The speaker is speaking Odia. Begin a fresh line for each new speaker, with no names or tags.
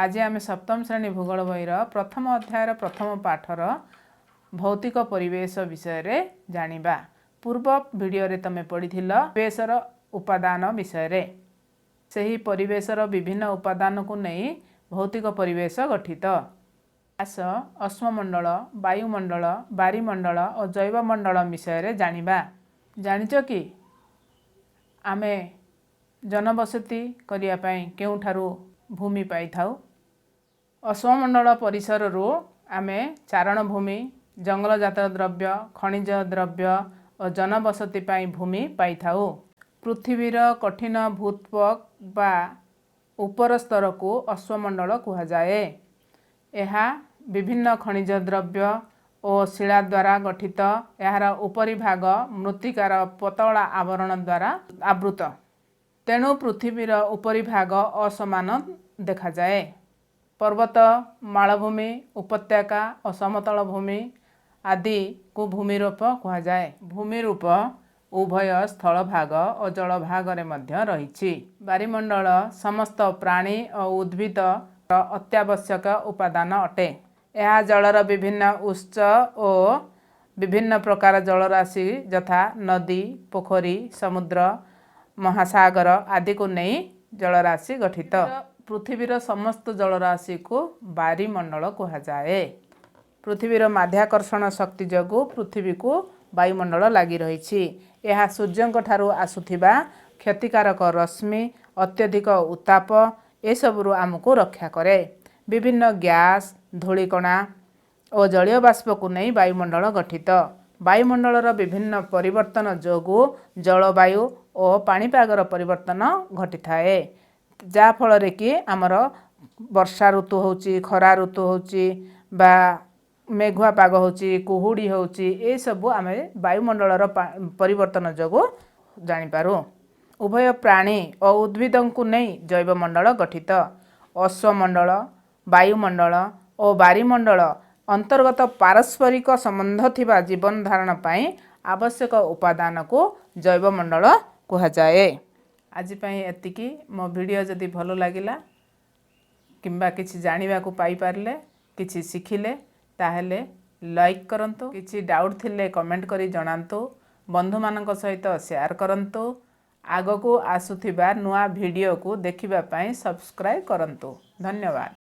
ଆଜି ଆମେ ସପ୍ତମ ଶ୍ରେଣୀ ଭୂଗୋଳ ବହିର ପ୍ରଥମ ଅଧ୍ୟାୟର ପ୍ରଥମ ପାଠର ଭୌତିକ ପରିବେଶ ବିଷୟରେ ଜାଣିବା। ପୂର୍ବ ଭିଡ଼ିଓରେ ତୁମେ ପଢ଼ିଥିଲ ପରିବେଶର ଉପାଦାନ ବିଷୟରେ। ସେହି ପରିବେଶର ବିଭିନ୍ନ ଉପାଦାନକୁ ନେଇ ଭୌତିକ ପରିବେଶ ଗଠିତ। ଆସ, ଅଶ୍ମମଣ୍ଡଳ, ବାୟୁମଣ୍ଡଳ, ବାରିମଣ୍ଡଳ ଓ ଜୈବମଣ୍ଡଳ ବିଷୟରେ ଜାଣିବା। ଜାଣିଛ କି, ଆମେ ଜନବସତି କରିବା ପାଇଁ କେଉଁଠାରୁ ଭୂମି ପାଇଥାଉ? ଅଶ୍ମମଣ୍ଡଳ ପରିସରରୁ ଆମେ ଚାରଣ ଭୂମି, ଜଙ୍ଗଲଜାତ ଦ୍ରବ୍ୟ, ଖଣିଜ ଦ୍ରବ୍ୟ ଓ ଜନବସତି ପାଇଁ ଭୂମି ପାଇଥାଉ। ପୃଥିବୀର କଠିନ ଭୂତ୍ୱକ ବା ଉପର ସ୍ତରକୁ ଅଶ୍ମମଣ୍ଡଳ କୁହାଯାଏ। ଏହା ବିଭିନ୍ନ ଖଣିଜ ଦ୍ରବ୍ୟ ଓ ଶିଳା ଦ୍ୱାରା ଗଠିତ। ଏହାର ଉପରିଭାଗ ମୃତ୍ତିକାର ପତଳା ଆବରଣ ଦ୍ୱାରା ଆବୃତ। ତେଣୁ ପୃଥିବୀର ଉପରିଭାଗ ଅସମାନ ଦେଖାଯାଏ। ପର୍ବତ, ମାଳଭୂମି, ଉପତ୍ୟକା ଓ ସମତଳ ଭୂମି ଆଦିକୁ ଭୂମିରୂପ କୁହାଯାଏ। ଭୂମିରୂପ ଉଭୟ ସ୍ଥଳଭାଗ ଓ ଜଳଭାଗରେ ମଧ୍ୟ ରହିଛି। ବାରିମଣ୍ଡଳ ସମସ୍ତ ପ୍ରାଣୀ ଓ ଉଦ୍ଭିଦର ଅତ୍ୟାବଶ୍ୟକ ଉପାଦାନ ଅଟେ। ଏହା ଜଳର ବିଭିନ୍ନ ଉତ୍ସ ଓ ବିଭିନ୍ନ ପ୍ରକାର ଜଳରାଶି, ଯଥା ନଦୀ, ପୋଖରୀ, ସମୁଦ୍ର, ମହାସାଗର ଆଦିକୁ ନେଇ ଜଳରାଶି ଗଠିତ। ପୃଥିବୀର ସମସ୍ତ ଜଳରାଶିକୁ ବାରିମଣ୍ଡଳ କୁହାଯାଏ। ପୃଥିବୀର ମାଧ୍ୟାକର୍ଷଣ ଶକ୍ତି ଯୋଗୁଁ ପୃଥିବୀକୁ ବାୟୁମଣ୍ଡଳ ଲାଗି ରହିଛି। ଏହା ସୂର୍ଯ୍ୟଙ୍କ ଠାରୁ ଆସୁଥିବା କ୍ଷତିକାରକ ରଶ୍ମି, ଅତ୍ୟଧିକ ଉତ୍ତାପ ଏସବୁରୁ ଆମକୁ ରକ୍ଷା କରେ। ବିଭିନ୍ନ ଗ୍ୟାସ୍, ଧୂଳିକଣା ଓ ଜଳୀୟ ବାଷ୍ପକୁ ନେଇ ବାୟୁମଣ୍ଡଳ ଗଠିତ। ବାୟୁମଣ୍ଡଳର ବିଭିନ୍ନ ପରିବର୍ତ୍ତନ ଯୋଗୁଁ ଜଳବାୟୁ ଓ ପାଣିପାଗର ପରିବର୍ତ୍ତନ ଘଟିଥାଏ, ଯାହାଫଳରେ କି ଆମର ବର୍ଷା ଋତୁ ହେଉଛି, ଖରା ଋତୁ ହେଉଛି ବା ମେଘୁଆ ପାଗ ହେଉଛି, କୁହୁଡ଼ି ହେଉଛି। ଏସବୁ ଆମେ ବାୟୁମଣ୍ଡଳର ପରିବର୍ତ୍ତନ ଯୋଗୁଁ ଜାଣିପାରୁ। ଉଭୟ ପ୍ରାଣୀ ଓ ଉଦ୍ଭିଦଙ୍କୁ ନେଇ ଜୈବମଣ୍ଡଳ ଗଠିତ। ଅଶ୍ୱମଣ୍ଡଳ, ବାୟୁମଣ୍ଡଳ ଓ ବାରିମଣ୍ଡଳ ଅନ୍ତର୍ଗତ ପାରସ୍ପରିକ ସମ୍ବନ୍ଧ ଥିବା ଜୀବନ ଧାରଣ ପାଇଁ ଆବଶ୍ୟକ ଉପାଦାନକୁ ଜୈବମଣ୍ଡଳ କୁହାଯାଏ। ଆଜି ପାଇଁ ଏତିକି। ମୋ ଭିଡ଼ିଓ ଯଦି ଭଲ ଲାଗିଲା କିମ୍ବା କିଛି ଜାଣିବାକୁ ପାଇପାରିଲେ, କିଛି ଶିଖିଲେ, ତାହେଲେ ଲାଇକ୍ କରନ୍ତୁ। କିଛି ଡାଉଟ୍ ଥିଲେ କମେଣ୍ଟ କରି ଜଣାନ୍ତୁ। ବନ୍ଧୁମାନଙ୍କ ସହିତ ସେୟାର କରନ୍ତୁ। ଆଗକୁ ଆସୁଥିବା ନୂଆ ଭିଡ଼ିଓକୁ ଦେଖିବା ପାଇଁ ସବସ୍କ୍ରାଇବ୍ କରନ୍ତୁ। ଧନ୍ୟବାଦ।